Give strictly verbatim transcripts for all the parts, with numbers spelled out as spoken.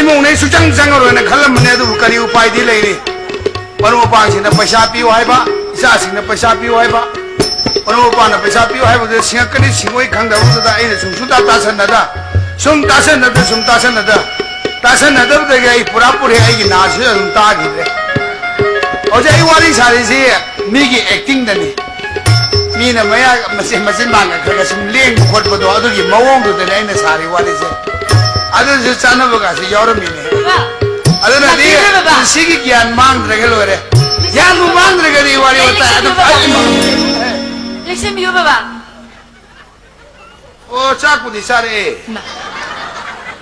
ꯏꯃꯨꯡꯅ ꯑꯩ ꯁꯨꯛꯆꯪ ꯆꯪꯉꯔꯣꯏꯅ ꯈꯜꯂꯝꯕꯅꯦ, ꯑꯗꯨꯕꯨ ꯀꯔꯤ ꯎꯄꯥꯏꯗꯤ ꯂꯩꯔꯤ? ꯃꯔꯨꯞ ꯃꯄꯥꯡꯁꯤꯡꯅ ꯄꯩꯁꯥ ꯄꯤꯌꯨ ꯍꯥꯏꯕ, ꯏꯆꯥꯁꯤꯡꯅ ꯄꯩꯁꯥ ꯄꯤꯌꯨ ꯍꯥꯏꯕ, ꯃꯔꯨꯞ ꯃꯄꯥꯡꯅ ꯄꯩꯁꯥ ꯄꯤꯌꯨ ꯍꯥꯏꯕꯗꯨꯗ ꯁꯤꯡꯉꯛꯀꯅꯤ ꯁꯤꯡꯉꯣꯏ ꯈꯪꯗꯕꯗꯨꯗ ꯑꯩꯅ ꯁꯨꯝ ꯁꯨꯡꯇꯥ ꯇꯥꯁꯟꯅꯗ, ꯁꯨꯝ ꯇꯥꯁꯟꯅꯗ, ꯁꯨꯝ ꯇꯥꯁꯟꯅꯗ, ꯇꯥꯁꯟꯅꯗꯕꯗꯒꯤ ꯑꯩ ꯄꯨꯔꯥ ꯄꯨꯔꯤ ꯑꯩꯒꯤ ꯅꯥꯁꯤꯗ ꯑꯗꯨꯝ ꯇꯥꯈꯤꯗ꯭ꯔꯦ꯫ ꯍꯧꯖꯤꯛ ꯑꯩ ꯋꯥꯔꯤ ꯁꯥꯔꯤꯁꯤ ꯃꯤꯒꯤ ꯑꯦꯛꯇꯤꯡꯗꯅꯤ꯫ ꯃꯤꯅ ꯃꯌꯥ ꯃꯆꯤꯟ, ꯃꯆꯤꯟ ꯃꯥꯡꯒ ꯈꯔ ꯈꯔ ꯁꯨꯝ ꯂꯦꯡꯕ ꯈꯣꯠꯄꯗꯣ, ꯑꯗꯨꯒꯤ ꯃꯑꯣꯡꯗꯨꯗꯅꯦ ꯑꯩꯅ ꯁꯥꯔꯤ ꯋꯥꯔꯤꯁꯦ꯫ ꯑꯗꯨꯁꯨ ꯆꯥꯟꯅꯕꯒꯁꯨ ꯌꯥꯎꯔꯝꯃꯤꯅꯦ꯫ ꯕꯕꯥ, ꯑꯗꯨꯅꯗꯤ ꯂꯥꯛꯄꯤꯔꯣ, ꯕꯕꯥ꯫ ꯄꯨꯟꯁꯤꯒꯤ ꯒ꯭ꯌꯥꯟ ꯃꯥꯡꯗ꯭ꯔꯒ ꯂꯣꯏꯔꯦ꯫ ꯒ꯭ꯌꯥꯟꯕꯨ ꯃꯥꯡꯗ꯭ꯔꯒꯗꯤ ꯋꯥꯔꯤ ꯋꯥꯇꯥꯏ ꯑꯗꯨꯝ ꯂꯦꯡꯁꯤꯟꯕꯤꯌꯨ, ꯕꯕꯥ꯫ ꯂꯦꯡꯁꯤꯟꯕꯤꯌꯨ, ꯕꯕꯥ꯫ ꯑꯣ, ꯆꯥꯛꯄꯨꯗꯤ ꯆꯥꯔꯛꯑꯦ꯫ ꯏꯃꯥ꯫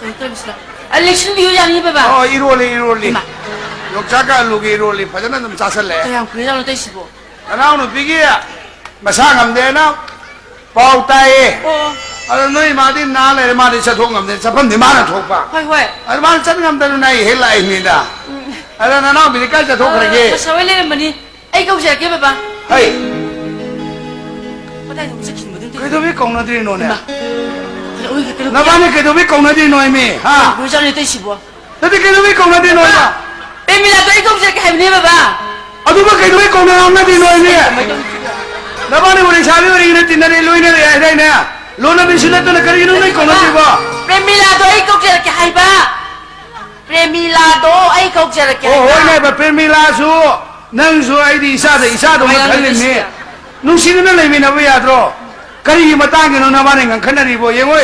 ꯀꯩꯅꯣ ꯇꯧꯔꯤꯁꯤꯅ? ꯑ, ꯂꯦꯡꯁꯤꯟꯕꯤꯌꯨ ꯌꯥꯅꯤ, ꯕꯕꯥ꯫ ꯑꯣ, ꯏꯔꯣꯜꯂꯤ, ꯏꯔꯣꯜꯂꯤ꯫ ꯏꯃꯥ꯫ ꯌꯣꯡꯆꯥꯛꯀ ꯑꯂꯨꯒ ꯏꯔꯣꯜꯂꯤ꯫ ꯐꯖꯅ ꯑꯗꯨꯝ ꯆꯥꯁꯜꯂꯛꯑꯦ꯫ ꯀꯌꯥꯝ ꯀꯨꯏꯔꯖꯥꯠꯅꯣ ꯇꯧꯔꯤꯁꯤꯕꯣ? ꯅꯅꯥꯎꯅꯨꯄꯤꯒꯤ ꯃꯁꯥ ꯉꯝꯗꯦꯅ ꯄꯥꯎ ꯇꯥꯏꯌꯦ꯫ ꯑꯣ꯫ ꯑꯗꯣ ꯅꯣꯏ ꯏꯃꯥꯗꯤ ꯅꯥ ꯂꯩꯔꯦ, ꯃꯥꯗꯤ ꯆꯠꯊꯣꯛ ꯉꯝꯗꯦ, ꯆꯠꯐꯝꯗꯤ ꯃꯥꯅ ꯊꯣꯛꯄ꯫ ꯍꯣꯏ, ꯍꯣꯏ꯫ ꯑꯗꯨ ꯃꯥꯅ ꯆꯠ ꯉꯝꯗꯗꯅ ꯑꯩ ꯍꯦꯛ ꯂꯥꯛꯏꯅꯤꯗ꯫ ꯎꯝ꯫ ꯑꯗꯣ ꯅꯅꯥꯎꯄꯤꯗꯤ ꯀꯥꯏ ꯆꯠꯊꯣꯛꯈ꯭ꯔꯒꯦ? ꯑ, ꯃꯁꯥ ꯍꯣꯏ ꯂꯩꯔꯝꯕꯅꯤ꯫ ꯑꯩ ꯀꯧꯖꯔꯛꯀꯦ, ꯕꯕꯥ꯫ ꯍꯩ! ꯀꯗꯥꯏꯗ ꯑꯃꯨꯛ ꯆꯠꯈꯤꯕꯅꯣ ꯑꯗꯨꯝ ꯇꯧꯏ? ꯀꯩꯗꯧꯕꯩ ꯀꯧꯅꯗ꯭ꯔꯤꯅꯣꯅꯦ? ꯏꯃꯥ꯫ ꯀꯩꯅꯣ, ꯑꯣꯏ, ꯀꯩꯅꯣ, ꯅꯕꯥꯅꯤ ꯀꯩꯗꯧꯕꯩ ꯀꯧꯅꯗ꯭ꯔꯤꯅꯣ, ꯏꯃꯤ? ꯍꯥ? ꯀꯩꯅꯣ, ꯀꯩꯅꯣ ꯇꯧꯏꯁꯤꯕꯣ? ꯅꯠꯇꯦ, ꯀꯩꯗꯧꯕꯩ ꯀꯧꯅꯗ꯭ꯔꯤꯅꯣ ꯍꯥꯏꯕ? ꯄ꯭ꯔꯦꯃꯤꯂꯥꯗꯣ ꯑꯩ ꯀꯧꯖꯔꯛꯀꯦ ꯍꯥꯏꯕꯅꯦ, ꯕꯕꯥ꯫ ꯑꯗꯨꯕꯨ ꯀꯩꯗꯧꯕꯩ ꯀꯧꯅꯔꯝꯅꯗ꯭ꯔꯤꯅꯣ, ꯏꯃꯤ? ꯀꯃꯥꯏ ꯇꯧꯅꯤ? ꯅꯕꯥꯅꯤ ꯂꯩꯁꯥꯕꯤ ꯑꯣꯏꯔꯤꯉꯩꯗ ꯇꯤꯟꯅꯔꯦ, ꯂꯣꯏꯅꯔꯦ ꯍꯥꯏꯗꯥꯏꯅꯦ? ꯂꯣꯟꯅꯕꯤꯁꯨ ꯅꯠꯇꯅ ꯀꯔꯤꯒꯤꯅꯣ ꯅꯣꯏ ꯀꯧꯅꯗ꯭ꯔꯤꯕꯣ? ꯄ꯭ꯔꯦꯃꯤꯂꯥꯗꯣ ꯑꯩ ꯀꯧꯖꯔꯛꯀꯦ ꯍꯥꯏꯕ꯫ ꯄ꯭ꯔꯦꯃꯤꯂꯥꯗꯣ ꯑꯩ ꯀꯧꯖꯔꯛꯀꯦ ꯑꯣ, ꯍꯥꯏꯕ꯫ ꯍꯣꯏꯅꯦ, ꯄ꯭ꯔꯦꯃꯤꯂꯥꯁꯨ ꯅꯪꯁꯨ ꯑꯩꯗꯤ ꯏꯆꯥꯗ ꯏꯆꯥꯗꯧꯅ ꯀꯃꯥꯏꯅ ꯈꯜꯂꯤꯅꯤ꯫ ꯅꯨꯡꯁꯤꯅ? ꯅꯨꯡꯁꯤꯅꯅ ꯂꯩꯃꯤꯟꯅꯕ ꯌꯥꯗ꯭ꯔꯣ? ꯀꯔꯤꯒꯤ ꯃꯇꯥꯡꯒꯤꯅꯣ ꯅꯕꯥꯅꯤ ꯉꯥꯡꯈꯠꯅꯔꯤꯕꯣ? ꯌꯦꯡꯉꯣ,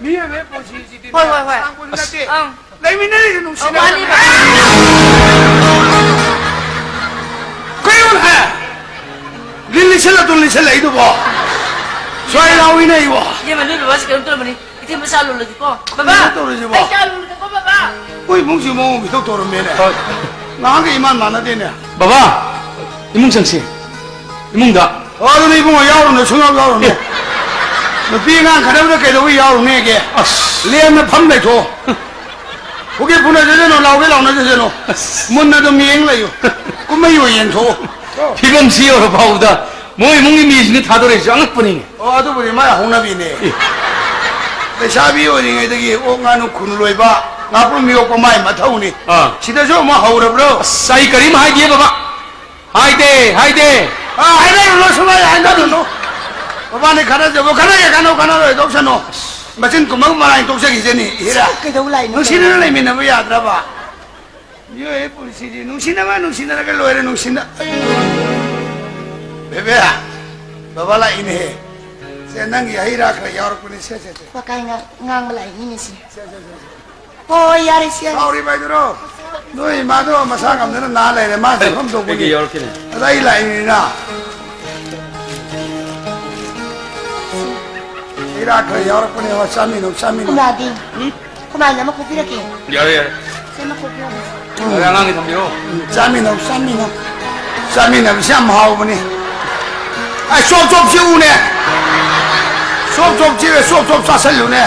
ꯃꯤꯑꯣꯏꯕꯒꯤ ꯄꯨꯟꯁꯤꯁꯤꯗꯤ ꯍꯣꯏ, ꯍꯣꯏ, ꯍꯣꯏ꯫ ꯁꯥꯡꯕꯁꯨ ꯅꯠꯇꯦ꯫ ꯑꯪ꯫ ꯂꯩꯃꯤꯟꯅꯔꯤꯁꯦ ꯅꯨꯡꯁꯤꯅ꯫ ꯑꯧ, ꯃꯥꯅꯤ, ꯕꯕꯥ꯫ ꯀꯩꯅꯣꯅꯦ? ꯂꯤꯟ ꯂꯤꯁꯜꯂ ꯇꯨ ꯂꯤꯁꯜꯂꯛꯏꯗꯨꯕꯣ? ꯁ꯭ꯋꯥꯏ ꯂꯥꯎꯏꯅꯦ ꯑꯩꯕꯣ꯫ ꯏꯕꯦꯝꯃ, ꯅꯣꯏ ꯕꯕꯥꯁꯤ ꯀꯩꯅꯣꯝ ꯇꯧꯔꯝꯃꯅꯤ꯫ ꯏꯊꯦꯟ ꯃꯆꯥ ꯂꯣꯜꯂꯒꯦꯀꯣ꯫ ꯕꯕꯥ! ꯀꯩꯅꯣ ꯇꯧꯔꯤꯁꯤꯕꯣ? ꯑꯩ ꯆꯥ ꯂꯣꯜꯂꯒꯦꯀꯣ, ꯕꯕꯥ꯫ ꯑꯩꯈꯣꯏ ꯏꯃꯨꯡꯁꯤ ꯃꯑꯣꯡ ꯃꯤꯊꯧ ꯇꯧꯔꯝꯃꯦꯅꯦ꯫ ꯍꯣꯏ꯫ ꯅꯍꯥꯟꯒ ꯏꯃꯥꯟ ꯃꯥꯟꯅꯗꯦꯅꯦ꯫ ꯕꯕꯥ! ꯏꯃꯨꯡ ꯆꯪꯁꯤ꯫ ꯏꯃꯨꯡꯗ꯫ ꯑꯣ, ꯑꯗꯨꯗꯤ ꯏꯕꯨꯡꯉꯣ ꯌꯥꯎꯔꯨꯅꯨ, ꯁꯨꯡꯌꯥꯎ ꯌꯥꯎꯔꯨꯅꯨ꯫ ꯑꯦ꯫ ꯅꯨꯄꯤ ꯑꯉꯥꯡ ꯈꯠꯅꯕꯗ ꯀꯩꯗꯧꯕ ꯌꯥꯎꯔꯨꯅꯦꯒꯦ? ꯑꯁ꯫ ꯂꯦꯝꯅ ꯐꯝ ꯂꯩꯊꯣꯛꯑꯣ꯫ ꯐꯨꯒꯦ ꯐꯨꯅꯖꯁꯅꯨ, ꯂꯥꯎꯒꯦ ꯂꯥꯎꯅꯖꯁꯅꯨ꯫ ꯑꯁ꯫ ꯃꯨꯟꯅ ꯑꯗꯨꯝ ꯌꯦꯡ ꯂꯩꯌꯨ꯫ ꯀꯨꯝꯍꯩ ꯑꯣꯏ ꯌꯦꯡꯊꯣꯛꯑꯣ꯫ ꯐꯤꯕꯝꯁꯤ ꯌꯧꯔ ꯐꯥꯎꯕꯗ ꯃꯣꯏ ꯏꯃꯨꯡꯒꯤ ꯃꯤꯁꯤꯡꯅ ꯊꯥꯗꯣꯔꯛꯏꯁꯦ ꯑꯉꯛꯄꯅꯤꯅꯦ꯫ ꯑꯣ, ꯑꯗꯨꯕꯨꯗꯤ ꯃꯥꯏ ꯍꯧꯅꯕꯤꯅꯦ꯫ ꯑꯦ꯫ ꯂꯩꯁꯥꯕꯤ ꯑꯣꯏꯔꯤꯉꯩꯗꯒꯤ ꯑꯣꯛ ꯉꯥꯅꯨ ꯈꯨꯅꯨ ꯂꯣꯏꯕ, ꯉꯥꯄ꯭ꯔꯨꯝ ꯌꯣꯛꯄ ꯃꯥꯏ ꯃꯊꯧꯅꯤ꯫ ꯑꯥ꯫ ꯁꯤꯗꯁꯨ ꯑꯃꯨꯛ ꯍꯧꯔꯕ꯭ꯔꯣ? ꯑꯁ, ꯑꯩ ꯀꯔꯤꯝ ꯍꯥꯏꯗꯦ, ꯕꯕꯥ꯫ ꯍꯥꯏꯗꯦ, ꯍꯥꯏꯗꯦ꯫ ꯑꯥ, ꯍꯥꯏꯅꯔꯨꯅꯨ, ꯁꯨꯡꯍꯥꯏ ꯍꯥꯏꯅꯔꯨꯅꯨ꯫ ꯕꯕꯥꯅꯤ ꯈꯠꯅꯖꯕ, ꯈꯠꯅꯒꯦ ꯈꯠꯅꯧ, ꯈꯠꯅꯔꯣꯏ ꯇꯣꯛꯁꯅꯨ꯫ ꯃꯆꯤꯟ ꯀꯨꯝꯕ ꯃꯔꯥꯡ ꯇꯣꯛꯆꯈꯤꯁꯅꯤ, ꯏꯔꯥ꯫ ꯀꯩꯗꯧ ꯂꯥꯛꯏꯅꯣ? ꯅꯨꯡꯁꯤꯅꯅ ꯂꯩꯃꯤꯟꯅꯕ ꯌꯥꯗ꯭ꯔꯕ? ꯃꯤꯑꯣꯏꯕ ꯄꯨꯟꯁꯤꯁꯤ ꯅꯨꯡꯁꯤꯅꯕ ꯅꯨꯡꯁꯤꯅꯔꯒ ꯂꯣꯏꯔꯦ, ꯅꯨꯡꯁꯤꯅ-, ꯕꯦꯕꯦ, ꯕꯕꯥ ꯂꯥꯛꯏꯅꯦꯍꯦ꯫ ꯁꯦ, ꯅꯪꯒꯤ ꯍꯩ ꯔꯥ ꯈꯔ ꯌꯥꯎꯔꯛꯄꯅꯤ, ꯁꯦ, ꯁꯦ, ꯁꯦ꯫ ꯋꯥꯀꯥꯏ ꯉꯥ-, ꯉꯥꯡꯕ ꯂꯥꯛꯏꯅꯤꯅꯦ, ꯁꯦ꯫ ꯁꯦ, ꯁꯦ, ꯁꯦ, ꯁꯦ꯫ ꯍꯣꯏ, ꯌꯥꯔꯦ, ꯁꯦ, ꯌꯥꯔꯦ꯫ ꯁꯥꯎꯔꯤꯕ ꯍꯥꯏꯗꯨꯔꯣ? ꯅꯣꯏ ꯏꯃꯥꯗꯣ ꯃꯁꯥ ꯉꯝꯗꯅ ꯅꯥ ꯂꯩꯔꯦ, ꯃꯥ ꯆꯠꯐꯝ ꯊꯣꯛꯄꯒꯤ꯫ ꯑꯩꯒꯤ ꯌꯥꯎꯔꯛꯈꯤꯅꯦ꯫ ꯑꯗ ꯑꯩ ꯂꯥꯛꯏꯅꯤꯅ꯫ ꯍꯩ ꯔꯥ ꯈꯔ ꯌꯥꯎꯔꯛꯄꯅꯦ, ꯍꯣꯏ, ꯆꯥꯃꯤꯟꯅꯧ, ꯆꯥꯃꯤꯟꯅꯧ꯫ ꯀꯨꯃꯥꯗꯤ? ꯎꯝ? ꯀꯃꯥꯏꯅ ꯑꯃ ꯈꯣꯛꯄꯤꯔꯛꯀꯦ? ꯌꯥꯔꯦ, ꯌꯥꯔꯦ꯫ ꯁꯦ, ꯑꯃ ꯈꯣꯛꯄꯤꯔꯛꯑꯣ꯫ ꯎꯝ꯫ ꯑꯉꯥꯡꯒꯤ ꯊꯝꯕꯤꯔꯣ꯫ ꯎꯝ, ꯆꯥꯃꯤꯟꯅꯧ, ꯆꯥꯃꯤꯟꯅꯧ꯫ ꯆꯥꯃꯤꯟꯅꯕꯁꯤ ꯌꯥꯝ ꯍꯥꯎꯕꯅꯤ꯫ ꯑꯩ ꯆꯣꯞ ꯆꯣꯞ ꯆꯤꯛꯎꯅꯦ꯫ ꯆꯣꯞ ꯆꯣꯞ ꯆꯤꯛꯑꯦ, ꯆꯣꯞ ꯆꯣꯞ ꯆꯥꯁꯤꯜꯂꯨꯅꯦ꯫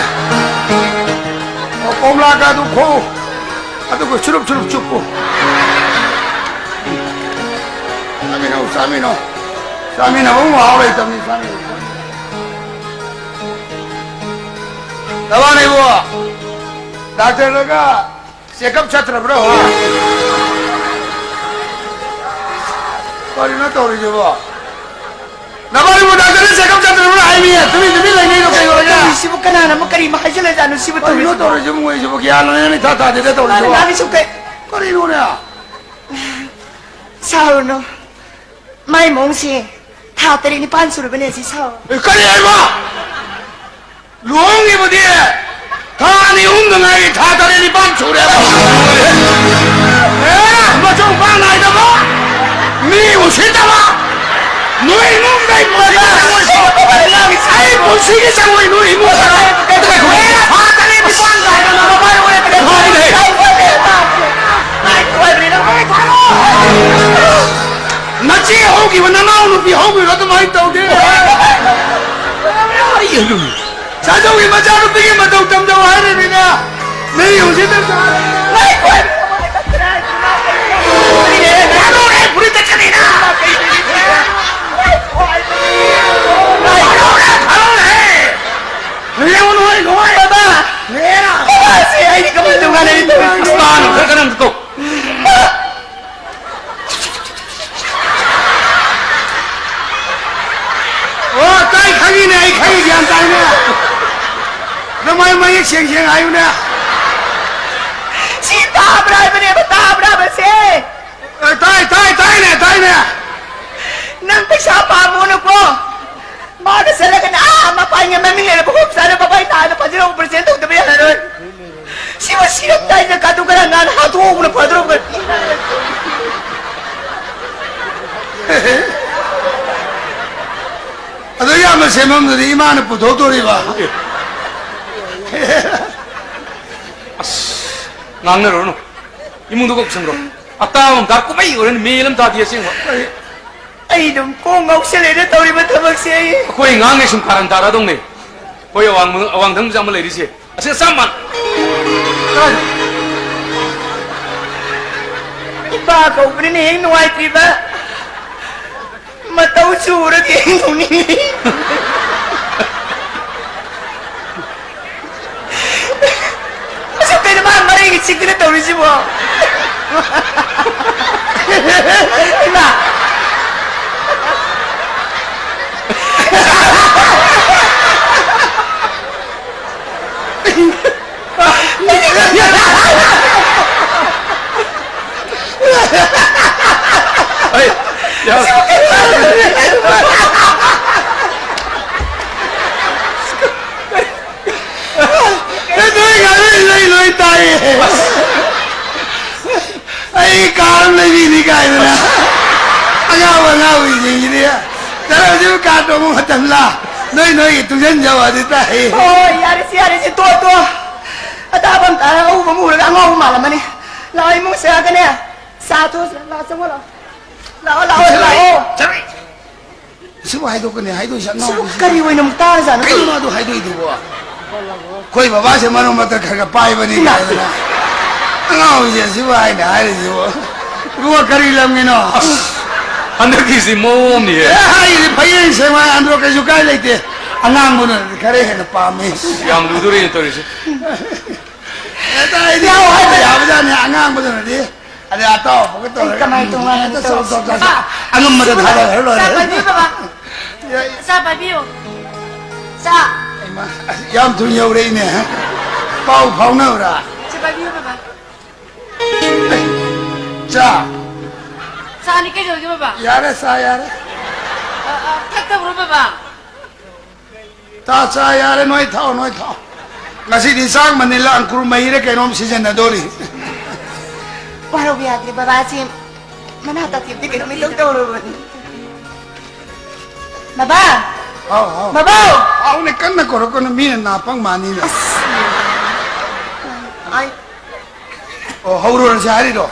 ꯑꯣ, ꯀꯣꯝꯂꯥꯒ ꯑꯗꯨ ꯈꯣꯛꯎ꯫ ꯑꯗꯨꯒ ꯆꯨꯔꯨꯞ ꯆꯨꯔꯨꯞ ꯆꯨꯞꯄꯨ꯫ ꯆꯥꯃꯤꯟꯅꯧ, ꯆꯥꯃꯤꯟꯅꯧ꯫ ꯆꯥꯃꯤꯟꯅꯕ ꯃꯍꯥꯎ ꯂꯩꯇꯕꯅꯤ, ꯆꯥꯃꯤꯟꯅꯧ꯫ ꯅꯕꯥꯅꯤꯕꯨ ꯗꯥꯛꯇꯔꯗꯒ ꯆꯦꯛꯑꯞ ꯆꯠꯇ꯭ꯔꯕ꯭ꯔꯣ? ꯀꯔꯤꯅꯣ ꯇꯧꯔꯤꯁꯤꯕꯣ? ꯅꯕꯥꯅꯤꯕꯨ ꯗꯥꯛꯇꯔꯗ ꯆꯦꯛꯑꯞ ꯆꯠꯇ꯭ꯔꯕ꯭ꯔꯣ ꯍꯥꯏꯃꯤ? ꯇꯨꯃꯤꯟ ꯇꯨꯃꯤꯟ ꯂꯩꯅꯩꯗꯣ ꯀꯩꯗꯧꯔꯒꯦ? ꯇꯧꯔꯤꯁꯤꯕꯨ ꯀꯅꯥꯅ ꯑꯃꯨꯛ ꯀꯔꯤ ꯑꯃꯨꯛ ꯍꯥꯏꯖꯤꯜꯂꯖꯥꯠꯅꯣ ꯁꯤꯕꯨ ꯀꯔꯤꯅꯣ ꯇꯧꯔꯤꯁꯤꯕꯣ? ꯇꯧꯔꯤꯁꯤꯕꯨ? ꯃꯣꯏꯁꯤꯕꯨ ꯒ꯭ꯌꯥꯟ ꯃꯦꯟ ꯑꯃ ꯏꯊꯥ ꯇꯥꯗꯦꯗ ꯇꯧꯔꯤꯁꯤꯕꯣ? ꯃꯥꯅ ꯉꯥꯡꯉꯤꯁꯤꯕꯨ ꯀꯩ? ꯀꯔꯤꯅꯣꯅꯦ? ꯁꯥꯎꯔꯨꯅꯨ꯫ ꯃꯥꯏ ꯃꯑꯣꯡꯁꯦ ꯊꯥ ꯇꯔꯦꯠ ꯅꯤꯄꯥꯟ ꯁꯨꯔꯕꯅꯦ ꯑꯁꯤ ꯁꯥꯎ꯫ ꯑꯦ, ꯀꯔꯤ ꯍꯥꯏꯕ? ꯂꯨꯍꯣꯡꯉꯤꯕꯗꯤ ꯊꯥ ꯑꯅꯤ ꯑꯍꯨꯝꯗ ꯉꯥꯏꯔꯤ, ꯊꯥ ꯇꯔꯦꯠ ꯅꯤꯄꯥꯟ ꯁꯨꯔꯦ ꯍꯥꯏꯕ꯫ ꯑꯦ, ꯃꯆꯧ ꯃꯄꯥ ꯅꯥꯏꯗꯕ, ꯃꯤ ꯎꯁꯤꯠꯇꯕ, ꯅꯣꯏ ꯏꯃꯨꯡꯗ ꯑꯩ ꯄꯨꯟꯁꯤꯒꯤ ꯆꯪꯉꯣꯏ꯫ ꯑꯩ ꯄꯨꯟꯁꯤꯒꯤ ꯆꯪꯉꯣꯏ ꯅꯣꯏ ꯏꯃꯨꯡꯗ꯫ ꯑꯦ, ꯊꯥ ꯇꯔꯦꯠ ꯅꯤꯄꯥꯟ ꯀꯥꯏꯗꯅ ꯃꯃꯥꯏ ꯑꯣꯏꯔꯦ꯫ ꯅꯆꯦ ꯍꯧꯈꯤꯕ, ꯅꯅꯥꯎ ꯅꯨꯄꯤ ꯍꯧꯈꯤꯕ ꯑꯗꯨꯃꯥꯏꯅ ꯇꯧꯗꯦ꯫ ꯆꯥꯖꯧꯒꯤ ꯃꯆꯥꯅꯨꯄꯤꯒꯤ ꯃꯇꯧ ꯇꯝꯖꯧ ꯍꯥꯏꯔꯤꯕꯅꯤꯅ꯫ ꯅꯪ ꯍꯧꯖꯤꯛꯇ ꯊꯥꯗꯣꯛꯑꯦ, ꯐꯨꯔꯤꯠ ꯇꯠꯀꯅꯤꯅ꯫ ꯊꯥꯗꯣꯛꯑꯦ, ꯊꯥꯗꯣꯛꯑꯦ꯫ ꯂꯦꯡꯉꯨ ꯅꯣꯏ, ꯅꯣꯏ꯫ ꯕꯕꯥ! ꯅꯦꯅ꯫ ꯕꯕꯥ, ꯁꯤ ꯑꯩꯗꯤ ꯀꯃꯥꯏꯅ ꯇꯧꯅꯤ? ꯆꯠꯂꯒꯅ ꯑꯥ ꯃꯄꯥꯟꯒꯤ ꯃꯃꯤꯡ ꯂꯩꯔꯕ ꯍꯣꯝ ꯁꯥꯏꯟꯁꯇ ꯃꯄꯥꯟ ꯅꯥꯗ ꯐꯖꯅ ꯑꯣꯄꯔꯦꯁꯟ ꯇꯧꯗꯕ ꯌꯥꯔꯔꯣꯏ꯫ ꯁꯤꯕꯨ ꯁꯤꯔꯝꯗꯥꯏꯗ ꯀꯥꯇꯨ ꯀꯔꯟ ꯉꯥꯟ ꯍꯥꯠꯇꯣꯛꯍꯧꯕꯅ ꯐꯗꯧꯔꯕ꯫ ꯑꯗꯣ ꯏꯌꯥꯝꯕ ꯁꯦꯝꯐꯝꯗꯨꯗꯤ ꯏꯃꯥꯅ ꯄꯨꯊꯣꯛꯇꯣꯔꯤꯕ꯫ ꯑꯁ, ꯉꯥꯡꯅꯔꯨꯔꯅꯨ꯫ ꯏꯃꯨꯡꯗ ꯀꯣꯛ ꯆꯪꯈ꯭ꯔꯣ꯫ ꯑꯇꯥꯕ ꯑꯃ ꯇꯥ ꯀꯨꯝꯍꯩ ꯑꯣꯏꯔꯅꯤ, ꯃꯦꯜ ꯑꯃ ꯇꯥꯗꯦ ꯑꯁꯦꯡꯕ꯫ ꯑꯩ ꯑꯗꯨꯝ ꯀꯣꯛ ꯉꯥꯎꯁꯜꯂꯦꯅ ꯇꯧꯔꯤꯕ ꯊꯕꯛꯁꯦ ꯑꯩ꯫ ꯑꯩꯈꯣꯏ ꯑꯉꯥꯡꯈꯩ ꯁꯨꯝ ꯀꯥꯔꯟ ꯇꯥꯔꯛꯑꯗꯧꯅꯦ꯫ ꯑꯩꯈꯣꯏ ꯑꯋꯥꯡ-, ꯑꯋꯥꯡꯊꯪꯁꯦ ꯑꯃ ꯂꯩꯔꯤꯁꯦ꯫ ꯑꯁꯤ ꯆꯞ ꯃꯥꯟ-, ꯀꯗꯥꯏꯗ? ꯏꯄꯥ ꯀꯧꯕꯅꯤꯅ ꯍꯦꯛ ꯅꯨꯡꯉꯥꯏꯇ꯭ꯔꯤꯕ꯫ ꯃꯇꯧ ꯆꯨꯔꯗꯤ ꯍꯦꯛ ꯅꯣꯛꯅꯤꯡꯉꯤ꯫ ꯑꯁꯨꯛ ꯀꯩꯅꯣ ꯃꯥ ꯃꯔꯩꯒ ꯆꯤꯛꯇꯅ ꯇꯧꯔꯤꯁꯤꯕꯣ? ꯏꯃꯥ! ꯑꯩ, ꯌꯥ-, ꯑꯦ, ꯅꯣꯏ ꯉꯥꯅꯨ ꯏꯁꯩ ꯂꯣꯏ ꯇꯥꯏꯌꯦ꯫ ꯑꯩ ꯀꯥ ꯑꯃ ꯂꯩꯕꯤꯅꯤ ꯀꯥꯏꯗꯅ꯫ ꯑꯉꯥꯎ ꯑꯉꯥꯎꯕꯤꯁꯤꯡꯁꯤꯗꯤ꯫ ꯆꯠꯂꯣ, ꯍꯧꯖꯤꯛ ꯀꯥ ꯇꯣꯡꯕ ꯃꯇꯝꯂ? ꯅꯣꯏ ꯅꯣꯏꯒꯤ ꯇꯨꯡꯁꯤꯟꯖꯧ ꯑꯗꯨ ꯇꯥꯏ꯫ ꯍꯣꯏ, ꯌꯥꯔꯦꯁꯦ, ꯌꯥꯔꯦꯁꯦ, ꯇꯣꯛꯑꯣ, ꯇꯣꯛꯑꯣ꯫ ꯑꯇꯥꯕ ꯑꯃ ꯇꯥꯔꯒ ꯑꯎꯕ ꯑꯃ ꯎꯔꯒ ꯑꯉꯥꯎꯕ ꯃꯥꯜꯂꯝꯃꯅꯤ꯫ ꯂꯥꯛꯑꯣ, ꯏꯃꯨꯡ ꯆꯪꯉꯛꯀꯅꯦ꯫ ꯆꯥ ꯊꯣꯛꯑꯁꯤ, ꯂꯥꯛꯑꯣ, ꯆꯪꯉꯣ, ꯂꯥꯛꯑꯣ꯫ ꯂꯥꯛꯑꯣ, ꯂꯥꯛꯑꯣ, ꯂꯥꯛꯑꯣ꯫ ꯁꯤꯕꯨ ꯍꯥꯏꯗꯣꯛꯀꯅꯤ ꯍꯥꯏꯗꯣꯏꯁꯦ ꯁꯤꯕꯨ ꯑꯉꯥꯎꯕꯁꯤꯅ꯫ ꯀꯔꯤ ꯑꯣꯏꯅ ꯑꯃꯨꯛ ꯇꯥꯔꯖꯥꯠꯅꯣ? ꯀꯩꯅꯣ ꯑꯗꯨ ꯍꯥꯏꯗꯣꯏꯗꯨꯕꯣ? ꯑꯩꯈꯣꯏ ꯕꯕꯥꯁꯦ ꯃꯔꯛ ꯃꯔꯛꯇ ꯈꯔ ꯈꯔ ꯄꯥꯏꯕꯅꯤ ꯏꯃꯥ! ꯀꯥꯏꯗꯅ꯫ ꯑꯉꯥꯎꯕꯁꯦ ꯁꯤꯕꯨ ꯍꯥꯏꯅ ꯍꯥꯏꯔꯤꯁꯤꯕꯨ꯫ ꯏꯕꯨꯡꯉꯣ, ꯀꯔꯤ ꯂꯝꯒꯤꯅꯣ? ꯑꯁ, ꯍꯟꯗꯛꯀꯤꯁꯤ ꯃꯑꯣꯡ ꯑꯃꯅꯤꯍꯦ꯫ ꯑꯦ, ꯑꯩꯗꯤ ꯐꯌꯦꯡ ꯁꯦꯡꯕ ꯑꯟꯗ꯭ꯔꯣ ꯀꯩꯁꯨ ꯀꯥꯏ ꯂꯩꯇꯦ꯫ ꯑꯉꯥꯡꯕꯅ ꯈꯔ ꯍꯦꯟꯅ ꯄꯥꯝꯃꯤ꯫ ꯑꯁ, ꯌꯥꯝ ꯂꯨꯗꯣꯔꯤꯅꯦ ꯇꯧꯔꯤꯁꯦ꯫ ꯍꯦꯛꯇ ꯑꯩꯗꯤ ꯌꯥꯎ ꯍꯥꯏꯕ ꯌꯥꯕꯖꯥꯠꯅꯤ ꯑꯉꯥꯡꯕꯗꯨꯅꯗꯤ꯫ ꯑꯗꯩ ꯑꯇꯥꯎꯕꯒ ꯑꯩ ꯇꯧꯔꯒ ꯀꯃꯥꯏ ꯇꯧꯉꯥꯏꯅꯣ ꯍꯦꯛꯇ ꯆꯥꯎ, ꯇꯧꯔꯤꯁꯦ? ꯆꯥꯎ, ꯆꯥꯎ, ꯆꯥꯎ꯫ ꯕꯕꯥ! ꯑꯉꯝꯕꯗ ꯏꯕꯨꯡꯉꯣ, ꯊꯥꯗꯔ ꯂꯣꯏꯔꯦ꯫ ꯆꯥ ꯄꯥꯏꯕꯤꯌꯨ, ꯕꯕꯥ꯫ ꯌꯥ-, ꯆꯥ ꯄꯥꯏꯕꯤꯌꯨ꯫ ꯆꯥ꯫ ꯍꯩꯃꯥ, ꯌꯥꯝ ꯊꯨꯅ ꯌꯧꯔꯛꯏꯅꯦ꯫ ꯄꯥꯎ ꯐꯥꯎꯅꯕ꯭ꯔꯥ? ꯆꯥ ꯄꯥꯏꯕꯤꯌꯨ, ꯕꯕꯥ꯫ ꯆꯥ꯫ ꯆꯥꯅꯤ, ꯀꯩꯗꯧꯔꯒꯦ, ꯕꯕꯥ? ꯌꯥꯔꯦ, ꯆꯥ ꯌꯥꯔꯦ꯫ ꯑ, ꯑ, ꯊꯛꯇꯕ꯭ꯔꯣ, ꯕꯕꯥ? ꯆꯥ ꯆꯥ ꯌꯥꯔꯦ, ꯅꯣꯏ ꯊꯥꯎ, ꯅꯣꯏ ꯊꯥꯎ꯫ ꯉꯁꯤꯗꯤ ꯆꯥꯛ ꯃꯅꯤꯜꯂ ꯑꯪꯀꯨꯔ ꯃꯍꯤꯔ ꯀꯩꯅꯣꯝ ꯁꯤꯖꯤꯟꯅꯗꯣꯔꯤ꯫ ꯋꯥꯔꯧꯕ ꯌꯥꯗ꯭ꯔꯦ ꯕꯕꯥꯁꯤ꯫ ꯃꯅꯥ ꯇꯥꯊꯦꯛꯄꯗꯤ ꯀꯩꯅꯣꯝ ꯏꯇꯧ ꯇꯧꯔꯕꯅꯤ꯫ ꯕꯕꯥ! ꯍꯥꯎ ꯍꯥꯎ꯫ ꯕꯕꯥ! ꯍꯥꯎꯅꯦ, ꯀꯟꯅ ꯀꯧꯔꯛꯀꯅꯨ, ꯃꯤꯅ ꯅꯥ ꯄꯪ ꯃꯥꯅꯤꯅꯦ꯫ ꯑꯩ ꯑꯣ, ꯍꯧꯔꯨꯔꯁꯦ ꯍꯥꯏꯔꯤꯔꯣ?